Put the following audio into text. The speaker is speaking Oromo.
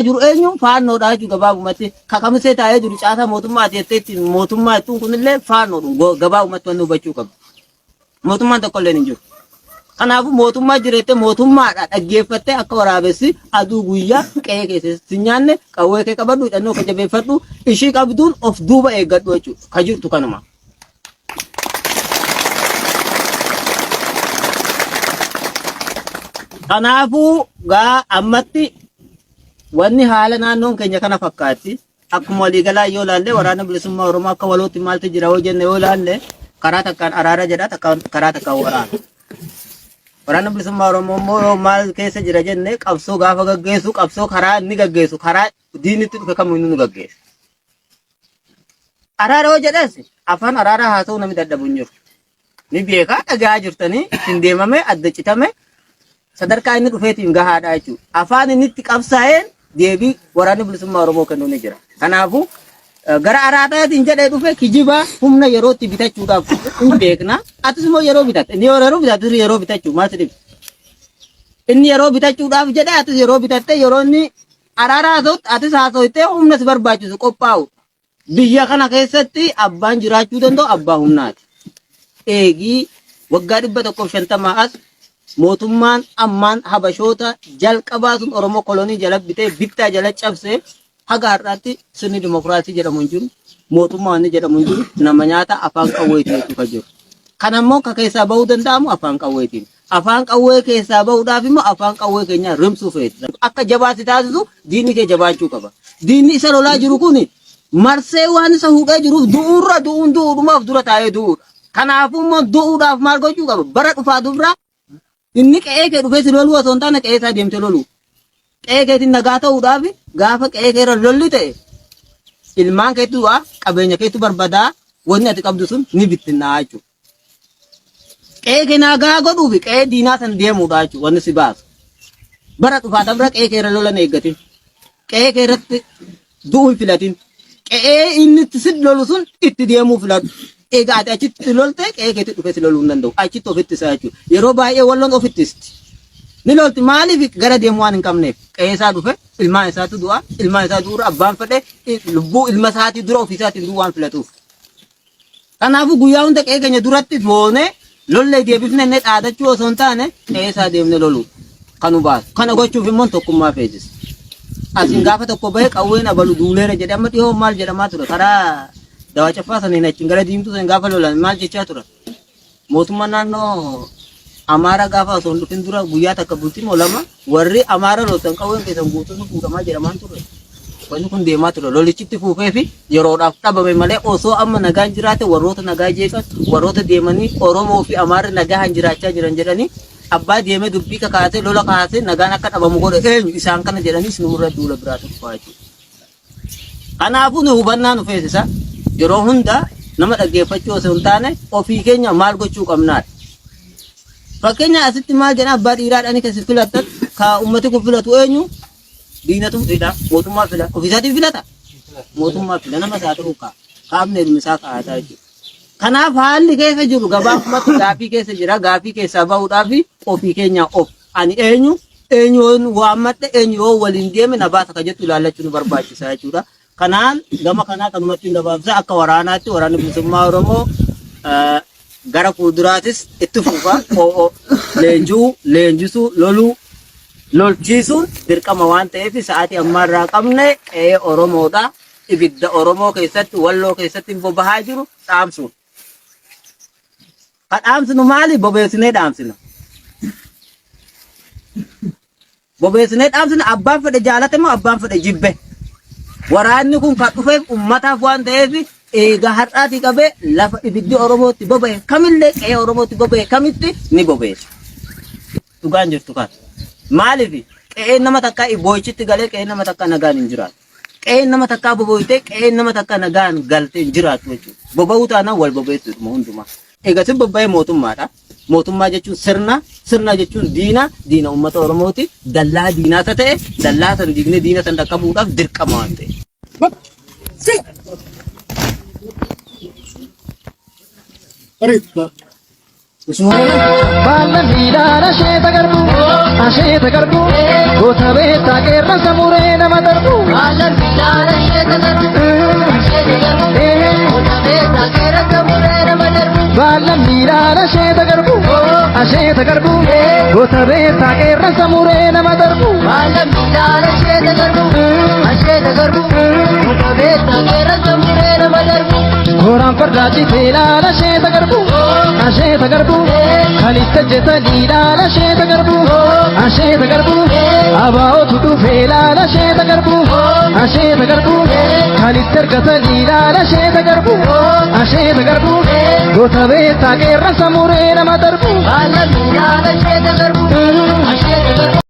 Jiru eenyu faannoodha jechuudha gabaabumatti. Ka kamisee taa'ee jiru caasaa mootummaati jettee ittiin mootummaa jettuun kunillee faannoodha gabaabumatti wanni hubachuu qabdu. Mootummaan tokko illee hin jiru. Kanaafuu mootummaa jireettee mootummaadha dhaggeeffattee akka waraabessi aduu guyyaa qe'ee keessa si nyaanne qawwee kee qabadhu hidhannoo kee jabeeffadhu ishii qabduun of duuba eeggadhu jechuudha. Ka jirtu kanuma. Kanaafuu gaa ammatti wanni haala naannoon keenya kana fakkaatti. Akkuma waliigalaa yoo ilaalle waraana bilisummaa Oromoo akka walootti maaltu jira yoo jenne yoo ilaalle karaa takkaan araara jedha takkaan karaa takkaan waraana. Waraana bilisummaa Oromoo immoo yoo maal keessa jira jenne qabsoo gaafa gaggeessu qabsoo karaa inni gaggeessu karaa diinitti dhufe kamiyyuu nu gaggeessa. Araara yoo jedhes afaan araaraa haasa'uu namni dadhabu hin jiru. Ni beekaa dhagahaa jirtanii ittiin deemame adda citame sadarkaa inni dhufeetiin gahaadha jechuudha. Afaan inni itti qabsaa'een deebii waraanni bilisummaa Oromoo kennuu ni jira. Kanaafuu gara araaraatiin jedhee dhufe kijiba humna yerootti bitachuudhaaf hin beekna. Atis immoo yeroo bitatte. Inni yeroo bitatte yeroo bitachuu maal si dhibe? Inni yeroo bitachuudhaaf jedhe atis yeroo bitatte yeroo inni Araara haasa'utti atis haasoytee humna si barbaachisu qophaa'u. Biyya kana keessatti abbaan jiraachuu danda'u abbaa humnaati. Eegii waggaa 150 as mootummaan ammaan habashoota jalqabaa sun Oromoo kolonii jala bitee bittaa jala cabsee haga har'aatti sirni dimokiraasii jedhamu hin jiru. Mootummaa wanni jedhamu hin jiru. Nama nyaata afaan qawweetiin jechuu kan jiru. Kana immoo ka keessaa bahuu danda'amu afaan qawweetiin. Afaan qawwee keessaa bahuudhaaf immoo afaan qawwee keenyaa rimsuu feeti. Akka jabaa si taasisu diinni kee jabaachuu qaba. Diinni isa lolaa jiru kun marsee waan isa hudhee jiruuf du'uurra du'uun du'uudhumaaf dura taa'ee du'uudha. Kanaafuu immoo du'uudhaaf maal gochuu qaba? Bara dhufaa dubraa inni qe'ee kee dhufee si loluu osoo hin taane qe'ee isaa deemtee loluu. Qe'ee keetiin nagaa ta'uudhaaf gaafa qe'ee keerra lolli ta'e ilmaan keetu du'a qabeenya keetu barbadaa wanni ati qabdu sun ni bittinnaa'a jechuudha. Qe'ee kee nagaa godhuu fi qe'ee diinaa san deemuudha jechuudha wanni si baasu. Bara dhufaa dabra qe'ee kee irra lola hin eeggatin. Qe'ee kee irratti du'uu hin filatin. Qe'ee inni itti si lolu sun itti deemuu filadhu. Egaa ati achitti lolte qe'ee keetti dhufee si loluu hin danda'u. Achitti ofitti isaa jechuudha. Yeroo baay'ee walloon ofitti isti. Ni lolti maaliif gara deemu waan hin qabneef. Qe'ee isaa dhufe ilmaan isaatu du'a. Ilmaan isaa du'uura abbaan fedhe lubbuu ilma isaatii dura ofii isaatiin du'uu waan filatuuf. Kanaafuu guyyaa hunda qe'ee keenya duratti boonee lollee deebifne inni dhaadachuu osoo hin taane qe'ee isaa deemne loluu kan nu baasu. Kana gochuuf immoo tokkummaa feesisa. Asiin gaafa tokko bahee qawween abalu duuleera jedhe amma dhihoo maal jedhamaa ture karaa dawaa caffaa saniin achiin gara diimtuu saniin gaafa lolan maal jechaa ture. Mootummaan naannoo Amaaraa gaafa osoo hin dhufin dura guyyaa takka bultii moo lama warri Amaara loltan qawween keessan guutuun fuudhamaa jedhamaan ture. Wanni kun deemaa ture. Lolichitti fuufee fi yeroodhaaf dhabame malee osoo amma nagaan jiraate warroota nagaa jeeqan warroota deemanii Oromoo fi Amaarri nagaan jiraachaa jiran jedhanii abbaa deemee dubbii kakaasee lola kaasee nagaan akka dhabamu godhe eenyu isaan kana jedhanii isinumurra duula biraatu dhufaa jechuudha. Kanaafuu nu hubannaa nu feesisa. Yeroo hunda nama dhaggeeffachuu osoo hin taane ofii keenya maal gochuu qabnaadha. Fakkeenya asitti maal jedha abbaa dhiiraadhaan kan si filattan ka ummati kun filatu eenyu? Diinatu fila, mootummaa fila, ofiisaatiin filata. Mootummaa fila nama isaa ta'uu kaa. Kaafne ilmi isaa kaa'ataa jechuudha. Kanaaf haalli keessa jiru gabaabumatti gaafii keessa jira. Gaafii keessaa bahuudhaaf ofii keenya of ani eenyu eenyu yoon waammadhe eenyu yoo waliin deeme na baasa ka jettu ilaallachuu nu barbaachisa jechuudha. Kanaan gama kanaa kanumatti hin gabaabsa akka waraanaatti waraanni bilisummaa Oromoo gara fuulduraatis itti fufa OO leenji'uu leenjisuu loluu lolchiisuun dirqama waan ta'eef sa'aatii ammaa irraa qabne qe'ee Oromoodha. Ibidda Oromoo keessatti walloo keessatti bobahaa jiru dhaamsuudha. Ka dhaamsinu maali? Bobeessinee dhaamsina. Bobeessinee dhaamsina abbaan fedhe jaalate moo abbaan fedhe jibbe. Waraanni kun kan dhufeef ummataaf waan ta'eef eega har'aatii qabee lafa ibiddi Oromootti boba'e kamillee qe'ee Oromootti boba'e kamitti ni bobeessa. Dhugaan jirtu kana. Maaliif qe'een nama takkaa boo'ichitti galee qe'een nama takkaa nagaan hin jiraatu. Qe'een nama takkaa bobo'ite qe'een nama takkaa nagaan galtee hin jiraattu jechuudha. Boba'uu taanaan wal bobeessuudhuma hundumaa. Egaa sin bobba'ee mootummaadha. Mootummaa jechuun sirna, sirna jechuun diina, diina uummata Oromooti. Dallaa diinaa ta ta'e, dallaa san diignee diina san dhaqqabuudhaaf dirqama waan ta'eef. Baala miidhaan asheeta garbu, asheeta garbu, goota beektaa qeerransa muree nama darbu. Baala miidhaan asheeta garbu, asheeta garbu, goota beektaa qeerransa muree nama darbu. Baala miidhaan asheeta garbu, asheeta garbu, goota beektaa qeerransa muree nama darbu. Baala miidhaan asheeta garbu, asheeta garbu, goota beektaa qeerransa muree nama darbu. Kooraan fardaa citee ilaala asheeta garbu, asheeta garbu, kan itti hojjetanii ilaala asheeta garbu, asheeta garbu, abaa'otu dhufee ilaala asheeta garbu, asheeta garbu, kan itti argatanii ilaala asheeta garbu, asheeta garbu, goota beektaa qeerransa muree nama darbu. Baala miidhaan asheeta garbu, asheeta garbu.